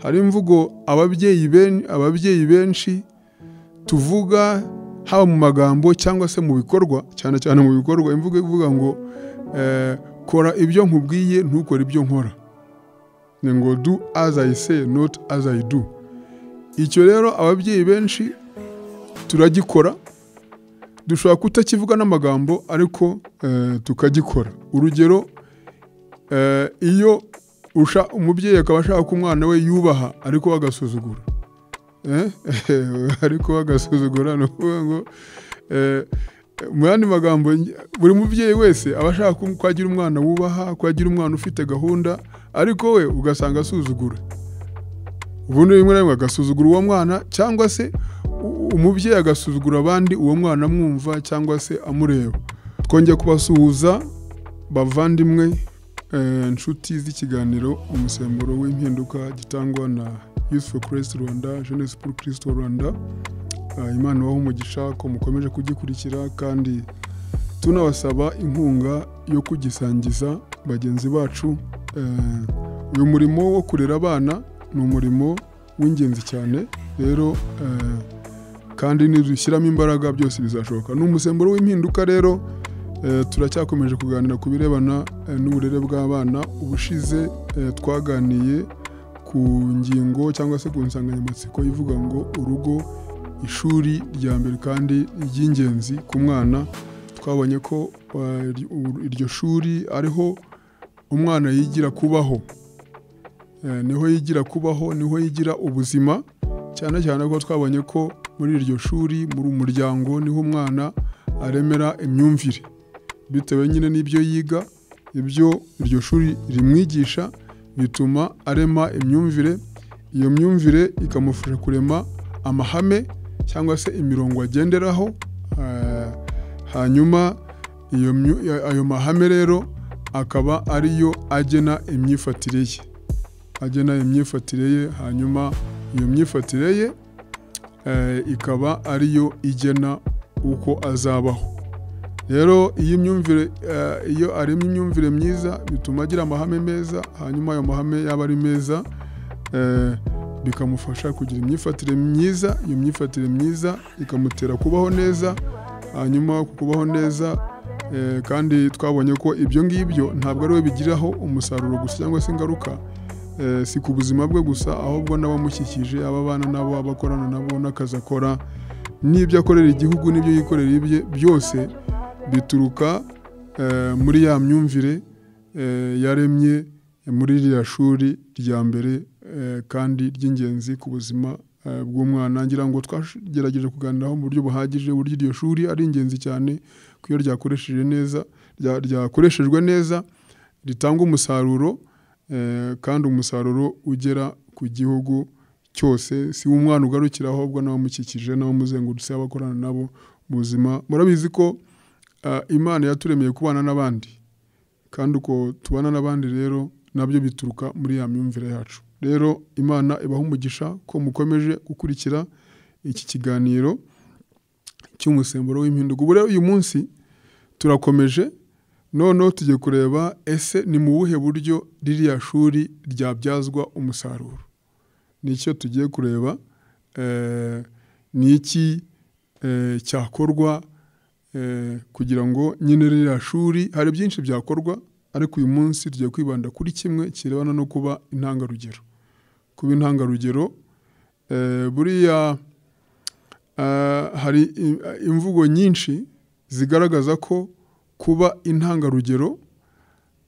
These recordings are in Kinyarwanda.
Hari imvugo ababyeyi benshi tuvuga, haba mu magambo cyangwa se mu bikorwa, cyane cyane mu bikorwa. Imvugo ivuga ngo kora ibyo nkubwiye, ntukore ibyo nkora. Ni ngo "Do as I say, not as I do." Icyo rero ababyeyi benshi turagikora. Dushobora kutakivuga n'amagambo, ariko tukagikora. Urugero, iyo umubyeyi akaba ashaka ko umwana we yubaha, ariko we agasuzugura, ariko we agasuzugura, ni ukuvuga ngo mu yandi magambo, buri mubyeyi wese aba ashaka ko agira umwana wubaha, ko agira umwana ufite gahunda, ariko we ugasanga asuzugura. Ubundi rimwe na rimwe agasuzugura uwo mwana, cyangwa se umubyeyi agasuzugura abandi uwo mwana amwumva cyangwa se amureba. Twongeye kubasuhuza, bavandimwe, inshuti z'ikiganiro Umusemburo w'Impinduka gitangwa na Youth for Christ Rwanda, Jeunesse pour Christ Rwanda. Imana ibahe umugisha ko mukomeje kugikurikira, kandi tunabasaba inkunga yo kugisangiza bagenzi bacu. Uyu murimo wo kurera abana ni umurimo w'ingenzi cyane rero, kandi nidushyiramo imbaraga byose bizashoboka. Ni Umusemburo w'Impinduka rero, turacyakomeje kuganira ku birebana n'uburere bw'abana. Ubushize twaganiye ku ngingo cyangwa se ku nsanganyamatsiko ivuga ngo urugo, ishuri rya mbere kandi ry'ingenzi ku mwana. Twabonye ko iryo shuri ariho umwana yigira kubaho, niho yigira kubaho, niho yigira ubuzima, cyane cyane ko twabonye ko muri iryo shuri, muri umuryango, niho umwana aremera imyumvire bitewe nyine n'ibyo yiga. Ibyo iryo shuri rimwigisha bituma arema imyumvire. Iyo myumvire ikamufasha kurema amahame cyangwa se imirongo agenderaho. Hanyuma ayo mahame rero akaba ariyo agena imyifatire ye, agena imyifatire ye. Hanyuma iyo myifatire ye ikaba ariyo igena uko azabaho. Rero iyo imyumvire, iyo aremye imyumvire myiza, bituma agira amahame meza. Hanyuma ayo mahame yaba ari meza, bikamufasha kugira imyifatire myiza. Iyo myifatire myiza ikamutera kubaho neza. Hanyuma ku kubaho neza, kandi twabonye ko ibyo ngibyo ntabwo ari we bigiraho umusaruro gusa cyangwa se ingaruka, si ku buzima bwe gusa, ahubwo n'abamukikije, ababana nabo, abakorana nabo, n'akazi akora, n'ibyo akorera igihugu, n'ibyo yikorera ibye, byose bituruka muri ya myumvire yaremye muri ririya shuri rya mbere kandi ry'ingenzi ku buzima bw'umwana. Ngira ngo twagerageje kuganiraho mu buryo buhagije uburyo iryo shuri ari ingenzi cyane, ko iyo ryakoresheje neza, ryakoreshejwe neza, ritanga umusaruro, kandi umusaruro ugera ku gihugu cyose. Si umwana ugarukira, ahubwo n'abamukikije, n'abamuzengurutse, abakorana nabo mu buzima. Murabizi ko Imana yaturemeye kubana n'abandi, kandi uko tubana n'abandi rero nabyo bituruka muri ya myumvire yacu. Rero Imana ibaha umugisha ko mukomeje gukurikira iki kiganiro cy'Umusemburo w'Impinduka. Ubu rero uyu munsi turakomeje, noneho tugiye kureba ese ni mu buhe buryo ririya shuri ryabyazwa umusaruro. Nicyo tugiye kureba. Ni iki cyakorwa kugira ngo nyine ririya shuri? Hari byinshi byakorwa, ariko uyu munsi tugiye kwibanda kuri kimwe kirebana no kuba intangarugero. Kuba intangarugero, buriya hari imvugo nyinshi zigaragaza ko kuba intangarugero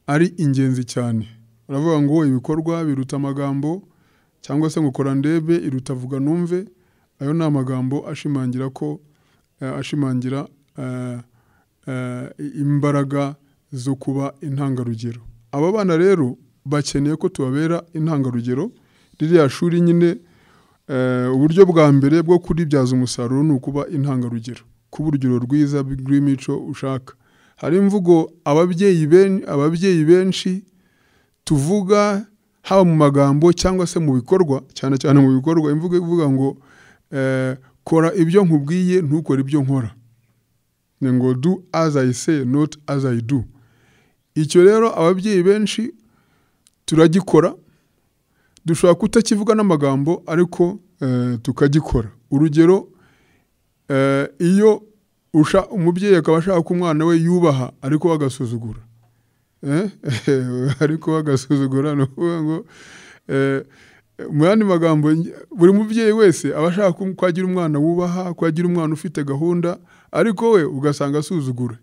ari ingenzi cyane. Baravuga ngo ibikorwa biruta amagambo, cyangwa se ngo kora ndebe iruta vuga numve. Ayo ni amagambo ashimangira ko ashimangira imbaraga zo kuba intangarugero. Aba bana rero bakeneye ko tubabera intangarugero. Ririya shuri nyine, uburyo bwa mbere bwo kuribyaza umusaruro ni ukuba intangarugero, kuba urugero rwiza rw'imico ushaka. Hari imvugo ababyeyi benshi tuvuga, haba mu magambo cyangwa se mu bikorwa, cyane cyane mu bikorwa. Imvugo ivuga ngo kora ibyo nkubwiye, ntukore ibyo nkora. Ni ngo "Do as I say, not as I do." Icyo rero ababyeyi benshi turagikora. Dushobora kutakivuga n'amagambo ariko tukagikora. Urugero, iyo umubyeyi akaba ashaka ko umwana we yubaha ariko agasuzugura, ariko agasuzugura, ni ukuvuga ngo mu yandi magambo buri mubyeyi wese aba ashaka ko agira umwana wubaha, ko agira umwana ufite gahunda, ariko we ugasanga asuzugura.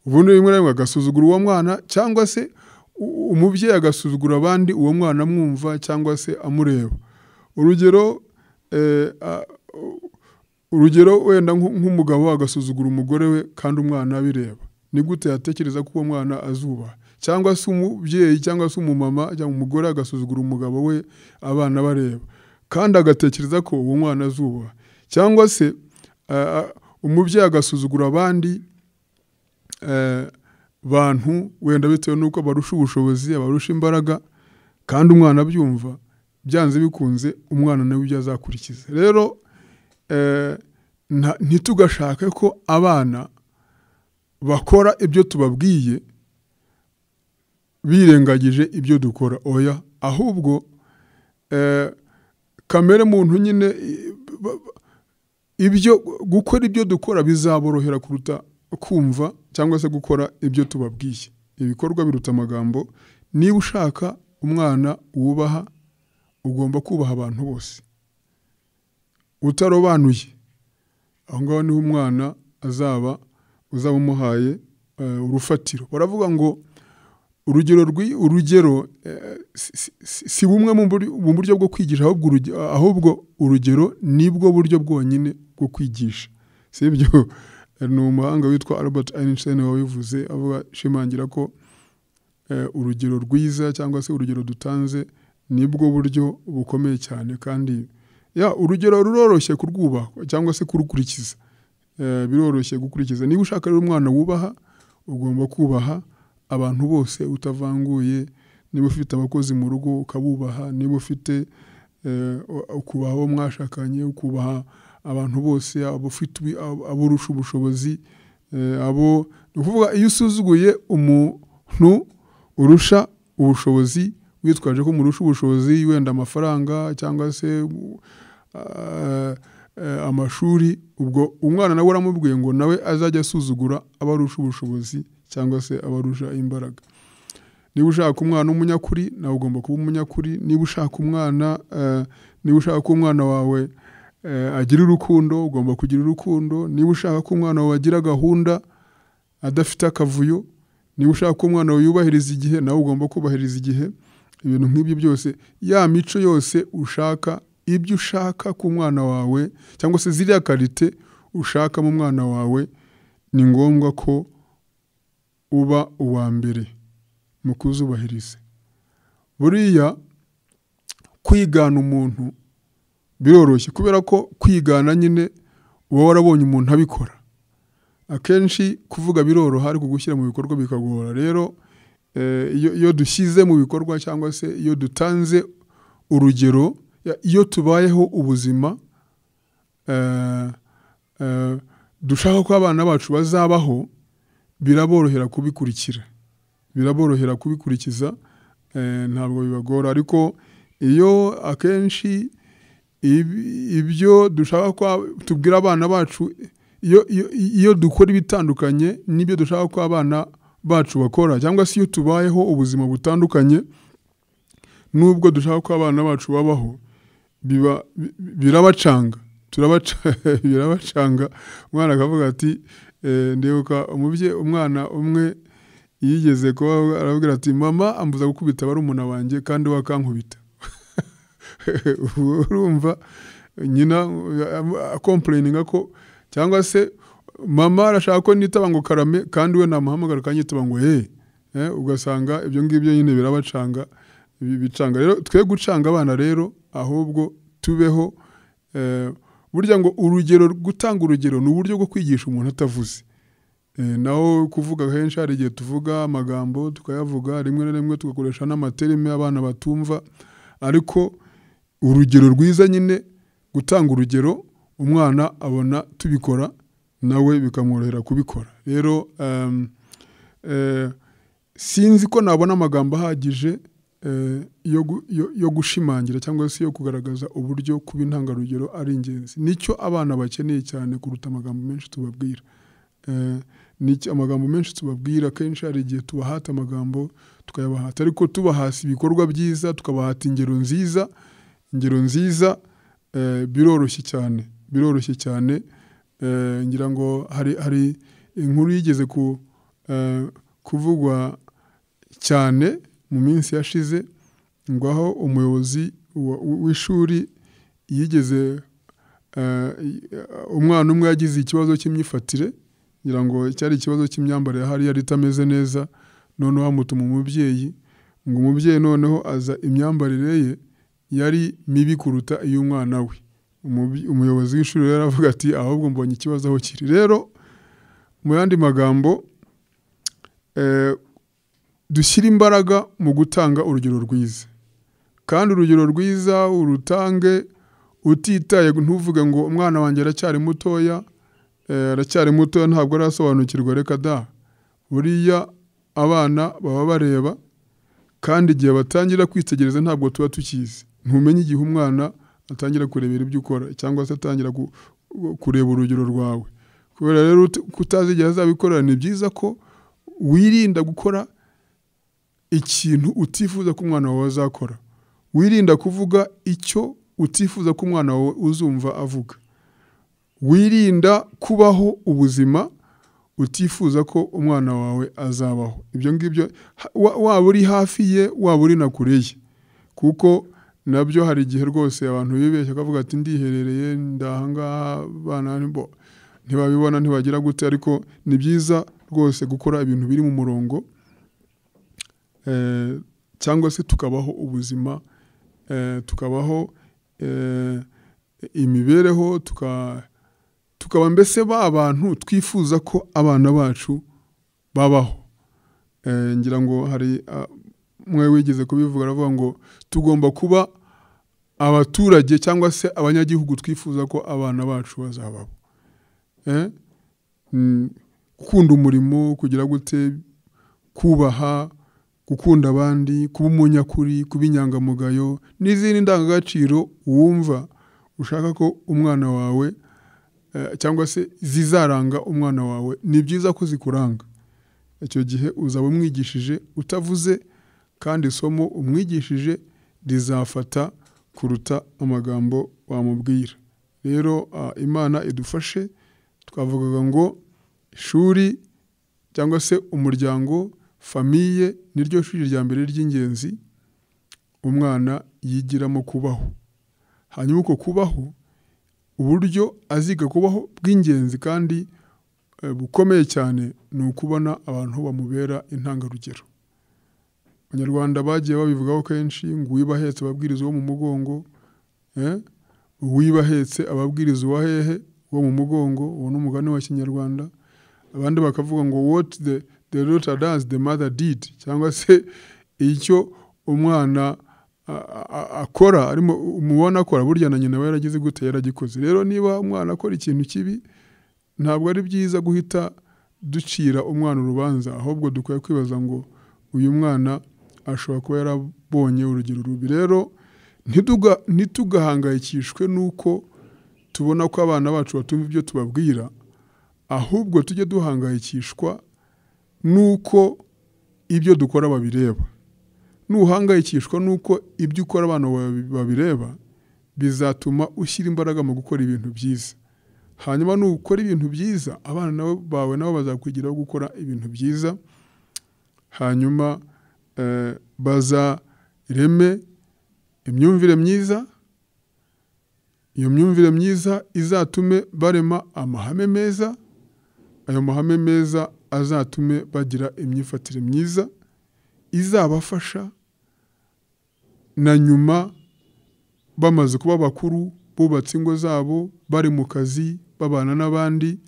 Ubundi rimwe na rimwe agasuzugura uwo mwana, cyangwa se umubyeyi agasuzugura abandi uwo mwana amwumva cyangwa se amureba. Urugero, urugero wenda nk'umugabo agasuzugura umugore we kandi umwana abireba, ni gute yatekereza ko uwo mwana azubaha? Cyangwa se umubyeyi cyangwa se umumama cyangwa umugore agasuzugura umugabo we abana bareba, kandi agatekereza ko uwo mwana azubaha. Cyangwa se umubyeyi agasuzugura abandi bantu wenda bitewe n'uko barusha ubushobozi, abarusha imbaraga, kandi umwana abyumva, byanze bikunze umwana nawe ibyo azakurikiza. Rero ntitugashake ko abana bakora ibyo tubabwiye birengagije ibyo dukora, oya, ahubwo kamere muntu nyine ibyo gukora ibyo dukora bizaborohera kuruta kumva cyangwa se gukora ibyo tubabwiye. Ibikorwa biruta amagambo. Niba ushaka umwana wubaha, ugomba kubaha abantu bose utarobanuye. Aho ngaho niho umwana azaba uzaba umuhaye urufatiro. Baravuga ngo urugero si bumwe mu buryo bwo kwigisha, ahubwo urugero nibwo buryo bwonyine bwo kwigisha. Si ibyo? Ni umuhanga witwa Albert Einstein wabivuze, avuga ashimangira ko urugero rwiza cyangwa se urugero dutanze nibwo buryo bukomeye cyane, kandi ya urugero ruroroshye kurwubaha cyangwa se kurukurikiza. Biroroshye gukurikiza. Niba ushaka rero umwana wubaha, ugomba kubaha abantu bose utavanguye. Niba ufite abakozi mu rugo ukabubaha, niba ufite ukubaha abo mwashakanye, ukubaha abantu bose, abo ufite abo urusha ubushobozi, abo ni ukuvuga iyo usuzuguye umuntu urusha ubushobozi witwaje ko murusha ubushobozi wenda amafaranga cyangwa se amashuri, ubwo umwana nawe uramubwiye ngo nawe azajya asuzugura abarusha ubushobozi cyangwa se abarusha imbaraga. Niba ushaka umwana w'umunyakuri, nawe ugomba kuba umunyakuri. Niba ushaka umwana, niba ushaka ko umwana wawe agira urukundo, ugomba kugira urukundo. Niba ushaka ko umwana wawe agira gahunda adafite akavuyo, niba ushaka ko umwana wawe yubahiriza igihe, nawe ugomba kubahiriza igihe. Ibintu nk'ibyo byose, ya mico yose ushaka, ibyo ushaka ku mwana wawe cyangwa se ziriya karite ushaka mu mwana wawe, ni ngombwa ko uba uwa mbere mu kuzubahiriza. Buriya kwigana umuntu biroroshye, kubera ko kwigana nyine uba warabonye umuntu abikora. Akenshi kuvuga biroroha, ariko gushyira mu bikorwa bikagora. Rero iyo dushyize mu bikorwa cyangwa se iyo dutanze urugero, iyo tubayeho ubuzima dushaka ko abana bacu bazabaho, biraborohera kubikurikira, biraborohera kubikurikiza, ntabwo bibagora. Ariko iyo akenshi ibyo dushaka ko tubwira abana bacu, iyo dukora ibitandukanye n'ibyo dushaka ko abana bacu bakora, cyangwa se iyo tubayeho ubuzima butandukanye n'ubwo dushaka ko abana bacu babaho, birabacanga, birabacanga. Umwana akavuga ati ndibuka umubyeyi, umwana umwe yigeze kuba arabwira ati mama ambuza gukubita barumuna banjye kandi we akankubita. Urumva nyina complaininga ko, cyangwa se mama arashaka ko nitaba ngo karame kandi we namuhamagara akanyitaba ngo he, ugasanga ibyo ngibyo nyine birabacanga, bicanga. Rero twe gucanga abana rero, ahubwo tubeho. Burya ngo urugero, gutanga urugero ni uburyo bwo kwigisha umuntu atavuze. Naho kuvuga henshi hari igihe tuvuga amagambo tukayavuga, rimwe na rimwe tugakoresha n'amaterime abana batumva, ariko urugero rwiza nyine gutanga urugero, umwana abona tubikora nawe bikamworohera kubikora. Rero sinzi ko nabona amagambo ahagije yo gushimangira cyangwa se yo kugaragaza uburyo kuba intangarugero ari ingenzi. Nicyo abana bakeneye cyane kuruta amagambo menshi tubabwira. Nicyo amagambo menshi tubabwira, kenshi hari igihe tubahata amagambo tukayabahata, ariko tubahasa ibikorwa byiza, tukabahata ingero nziza, ingero nziza biroroshye cyane, biroroshye cyane. Ngira ngo hari inkuru yigeze kuvugwa cyane mu minsi yashize, ngo aho umuyobozi w'ishuri yigeze, umwana umwe yagize ikibazo cy'imyifatire, ngira ngo cyari ikibazo cy'imyambarire hari yari itameze neza, noneho amutuma umubyeyi, ngo umubyeyi noneho aza imyambarire ye yari mibi kuruta iy'umwana we. Umuyobozi w'ishuri rero aravuga ati ahubwo mbonye ikibazo aho kiri. Rero mu yandi magambo, dushyire imbaraga mu gutanga urugero rwiza, kandi urugero rwiza urutange utitaye, ntuvuge ngo umwana wanjye aracyari mutoya, aracyari mutoya ntabwo arasobanukirwa, reka da. Buriya abana baba bareba, kandi igihe batangira kwitegereza ntabwo tuba tukizi. Ntumenye igihe umwana atangira kurebera ibyo ukora cyangwa se atangira kureba urugero rwawe. Kubera rero kutazi igihe azabikorera, ni byiza ko wirinda gukora ikintu utifuza ko umwana wawe azakora, wirinda kuvuga icyo utifuza ko umwana wawe uzumva avuga, wirinda kubaho ubuzima utifuza ko umwana wawe azabaho. Ibyo ngibyo waba uri hafi ye, waba uri na kure ye, kuko nabyo hari igihe rwose abantu bibeshya akavuga ati ndiherereye ndahangaha, abana ntibabibona, ntibagira gute. Ariko ni byiza rwose gukora ibintu biri mu murongo, cyangwa se tukabaho ubuzima, tukabaho imibereho, tukaba mbese ba bantu twifuza ko abana bacu babaho. Ngira ngo hari mwe wigeze kubivuga, aravuga ngo tugomba kuba abaturage cyangwa se abanyagihugu twifuza ko abana bacu bazabaho. Gukunda umurimo, kugira gute, kubaha, gukunda abandi, kuba umunyakuri, kuba inyangamugayo n'izindi ndangagaciro wumva ushaka ko umwana wawe cyangwa se zizaranga umwana wawe, ni byiza ko zikuranga. Icyo gihe uzaba umwigishije utavuze, kandi isomo umwigishije rizafata kuruta amagambo wamubwira. Rero Imana idufashe. Twavugaga ngo ishuri cyangwa se umuryango, famiye, niryo shuri rya mbere ry'ingenzi umwana yigiramo kubaho. Hanyuma uko kubaho, uburyo aziga kubaho bw'ingenzi kandi bukomeye cyane, ni ukubona abantu bamubera intangarugero. Abanyarwanda bagiye babivugaho kenshi ngo uwiba ahetse ababwiriza uwo mu mugongo, uwiba ahetse ababwiriza uwa hehe wo mu mugongo, uwo ni umugani wa Kinyarwanda. Abandi bakavuga ngo what the daughter does the mother did, cyangwa se icyo umwana akora arimo umubona akora, burya na nyina yaragize gute, yaragikoze. Rero niba umwana akora ikintu kibi, ntabwo ari byiza guhita ducira umwana urubanza, ahubwo dukwiye kwibaza ngo uyu mwana ashobora kuba yarabonye urugero rubi. Rero ntitugahangayikishwe nuko tubona ko abana bacu batumva ibyo tubabwira, ahubwo tujye duhangayikishwa nuko ibyo dukora babireba. Nuhangayikishwa nuko ibyo ukora abana babireba, bizatuma ushyira imbaraga mu gukora ibintu byiza. Hanyuma nukora ibintu byiza, abana bawe nabo bazakwigiraho gukora ibintu byiza, hanyuma bazareme imyumvire myiza. Iyo myumvire myiza izatume barema amahame meza, ayo mahame meza azatume bagira imyifatire myiza izabafasha na nyuma bamaze kuba bakuru, bubatse ingo zabo, bari mu kazi, babana n'abandi.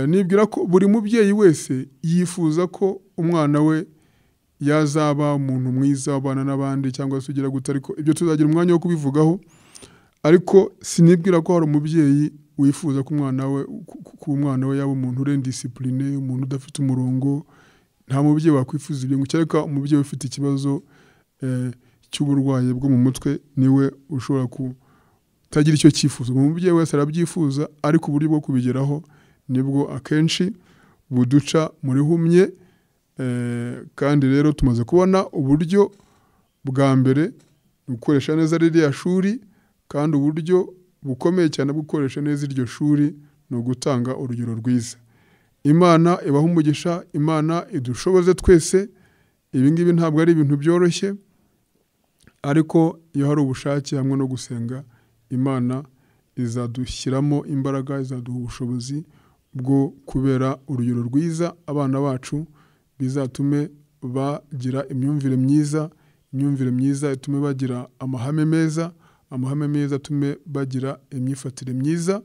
Nibwira ko buri mubyeyi wese yifuza ko umwana we yazaba umuntu mwiza ubana n'abandi cyangwa se ugira gute, ariko ibyo tuzagira umwanya wo kubivugaho. Ariko sinibwira ko hari umubyeyi wifuza ko umwana we yaba umuntu uri indiscipline, umuntu udafite umurongo. Nta mubyeyi wakwifuza ibyo, ngo kereka umubyeyi ufite ikibazo cy'uburwayi bwo mu mutwe, niwe ushobora kutagira icyo cyifuzo. Umubyeyi wese arabyifuza, ariko uburyo bwo kubigeraho nibwo akenshi buduca muri humye. Kandi rero tumaze kubona uburyo bwa mbere ni gukoresha neza ririya shuri, kandi uburyo bukomeye cyane bwo gukoresha neza iryo shuri ni ugutanga urugero rwiza. Imana ibahe umugisha, Imana idushoboze twese. Ibi ngibi ntabwo ari ibintu byoroshye, ariko iyo hari ubushake hamwe no gusenga, Imana izadushyiramo imbaraga, izaduha ubushobozi bwo kubera urugero rwiza abana bacu, bizatume bagira imyumvire myiza, imyumvire myiza itume bagira amahame meza, amahame meza atume bagira imyifatire myiza,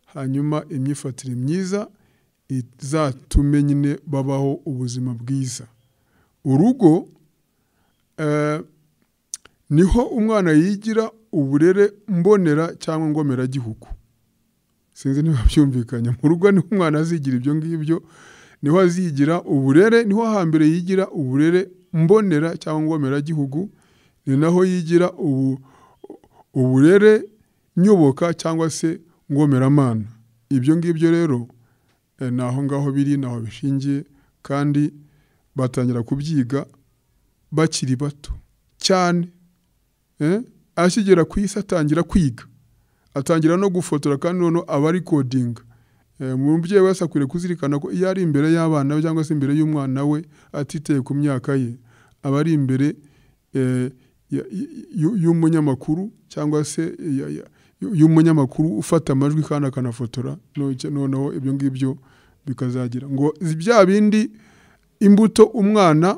hanyuma imyifatire myiza izatume nyine babaho ubuzima bwiza. Urugo niho umwana yigira uburere mbonera cyangwa ngomeragihugu. Sinzi niba byumvikanye. Mu rugo niho umwana azigira ibyo ngibyo, niho azigira uburere, niho hambere yigira uburere mbonera cyangwa ngomeragihugu, ni naho yigira uburere nyoboka cyangwa se ngomeramana. Ibyo ngibyo rero naho ngaho biri, naho bishingiye, kandi batangira kubyiga bakiri bato cyane. Akigera ku isi atangira kwiga, atangira no gufotora, kandi noneho aba arikodinga. Umubyeyi wese akwiriye kuzirikana ko iyo ari imbere y'abana be cyangwa se imbere y'umwana we, atiteye ku myaka ye, aba ari imbere y'umunyamakuru cyangwa se y'umunyamakuru ufata amajwi kandi akanafotora. Noneho ibyo ngibyo bikazagira ngo bya bindi imbuto umwana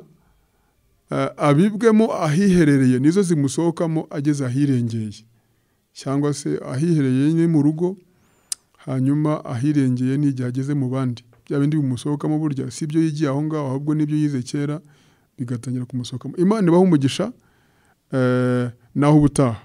abibwemo ahiherereye nizo zimusohokamo ageze ahirengeye, cyangwa se ahiherereye ni mu rugo, hanyuma ahirengeye ni igihe ageze mu bandi. Bya bindi bimusohokamo burya si ibyo yigiye aho ngaho, ahubwo n'ibyo yize kera bigatangira kumusohokamo. Imana ibahe umugisha, naho ubutaha.